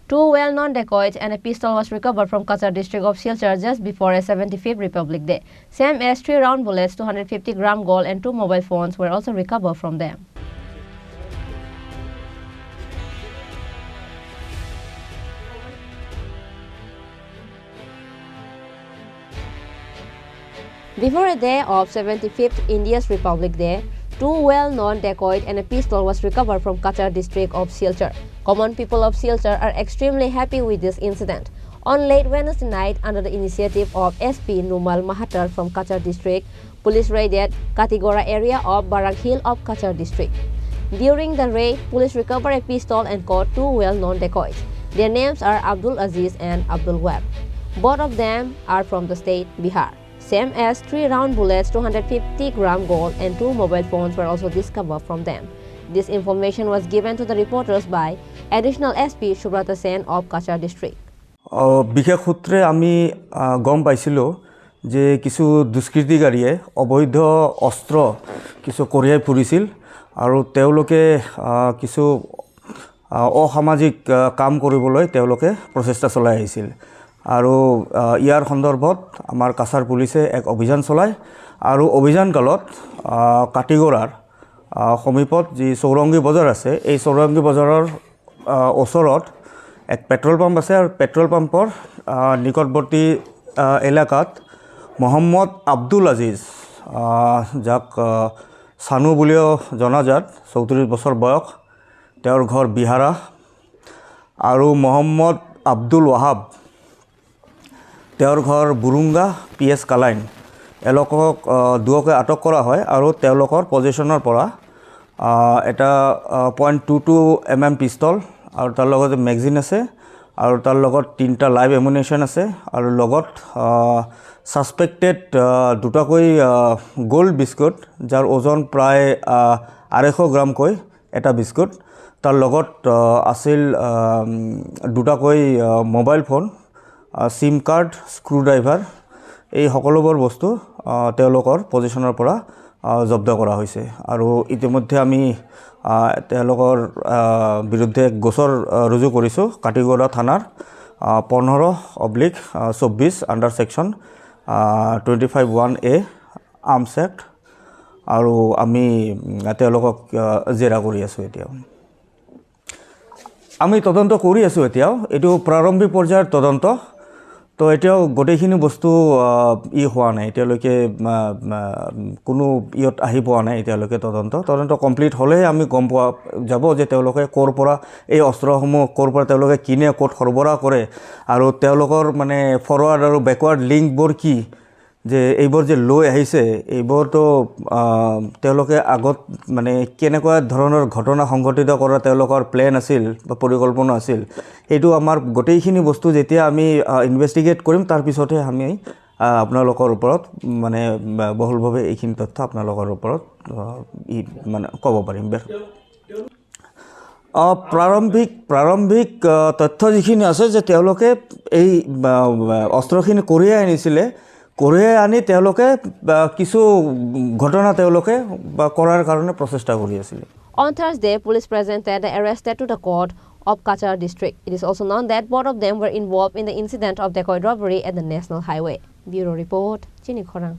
Two well-known dacoits and a pistol was recovered from Cachar district of Silchar just before a 75th Republic Day. Same as 3 round bullets, 250 gram gold and 2 mobile phones were also recovered from them. Before a day of 75th India's Republic Day, two well-known dacoit and a pistol was recovered from Cachar district of Silchar. Common people of Silchar are extremely happy with this incident. On late Wednesday night, under the initiative of SP Numal Mahatar from Cachar district, police raided Katigora area of Barak Hill of Cachar district. During the raid, police recovered a pistol and caught two well-known dacoits. Their names are Abdul Aziz and Abdul Wahab. Both of them are from the state Bihar. Same as 3 round bullets, 250 gram gold and 2 mobile phones were also discovered from them. This information was given to the reporters by Additional SP Subrata Sen of Cachar district. বিশেষ সূত্ৰে আমি গম পাইছিলোঁ যে কিছু দুষ্কৃতিকাৰীয়ে অবৈধ অস্ত্ৰ কিছু কঢ়িয়াই ফুৰিছিল আৰু তেওঁলোকে কিছু অসামাজিক কাম কৰিবলৈ তেওঁলোকে প্ৰচেষ্টা চলাই আহিছিল আৰু ইয়াৰ সন্দৰ্ভত আমাৰ কাছাৰ পুলিচে এক অভিযান চলায় আৰু অভিযানকালত কাটিগড়াৰ সমীপত যি চৌৰংগী বজাৰ আছে, এই চৌৰংগী বজাৰৰ ওচৰত এক পেট্ৰল পাম্প আছে আৰু পেট্ৰল পাম্পৰ নিকটৱৰ্তী এলেকাত মহম্মদ আব্দুল আজিজ, যাক চানু বুলিও জনাজাত, 34 বছৰ বয়স, তেওঁৰ ঘৰ বিহাৰা, আৰু মহম্মদ আব্দুল ৱাহাব, তেওঁৰ ঘৰ বুৰুংগা পি এছ কালাইন, এওঁলোকক দুয়োকে আটক কৰা হয় আৰু তেওঁলোকৰ পজিশ্যনৰ পৰা এটা 0.22 mm পিষ্টল আৰু তাৰ লগতে মেগজিন আছে আৰু তাৰ লগত 3টা লাইভ এমুনেশ্যন আছে আৰু লগত ছাছপেক্টেড দুটাকৈ গ'ল্ড বিস্কুট, যাৰ ওজন প্ৰায় 250 গ্ৰামকৈ এটা বিস্কুট, তাৰ লগত আছিল দুটাকৈ mobile phone, SIM card, screw driver, এই সকলোবোৰ বস্তু তেওঁলোকৰ পজিশ্যনৰ পৰা জব্দ কৰা হৈছে আৰু ইতিমধ্যে আমি তেওঁলোকৰ বিৰুদ্ধে গোচৰ ৰুজু কৰিছোঁ কাটিগড়া থানাৰ 15/24 under section 25(1)A arms act আৰু আমি তেওঁলোকক জেৰা কৰি আছোঁ। এতিয়াও আমি তদন্ত কৰি আছোঁ, এতিয়াও এইটো প্ৰাৰম্ভিক পৰ্যায়ৰ তদন্ত, তো এতিয়াও গোটেইখিনি বস্তু ই হোৱা নাই, এতিয়ালৈকে কোনো ইয়াত আহি পোৱা নাই। এতিয়ালৈকে তদন্ত কমপ্লিট হ'লেহে আমি গম পোৱা যাব যে তেওঁলোকে ক'ৰ পৰা এই অস্ত্ৰসমূহ ক'ৰ পৰা তেওঁলোকে কিনে, ক'ত সৰবৰাহ কৰে আৰু তেওঁলোকৰ মানে ফৰৱাৰ্ড আৰু বেকৱাৰ্ড লিংকবোৰ কি, যে এইবোৰ যে লৈ আহিছে এইবোৰতো তেওঁলোকে আগত মানে কেনেকুৱা ধৰণৰ ঘটনা সংঘটিত কৰা তেওঁলোকৰ প্লেন আছিল বা পৰিকল্পনা আছিল, সেইটো আমাৰ গোটেইখিনি বস্তু যেতিয়া আমি ইনভেষ্টিগেট কৰিম তাৰপিছতহে আমি আপোনালোকৰ ওপৰত মানে বহুলভাৱে এইখিনি তথ্য আপোনালোকৰ ওপৰত মানে ক'ব পাৰিম। প্ৰাৰম্ভিক তথ্য যিখিনি আছে যে তেওঁলোকে এই অস্ত্ৰখিনি কঢ়িয়াই আনিছিলে, কঢ়িয়াই আনি তেওঁলোকে কিছু ঘটনা তেওঁলোকে কৰাৰ কাৰণে প্ৰচেষ্টা কৰি আছিলে। On Thursday, police presented the arrested to the court of Cachar district. It is also known that both of them were involved in the incident of dacoit robbery at the National Highway. Bureau Report, Chini Khorang.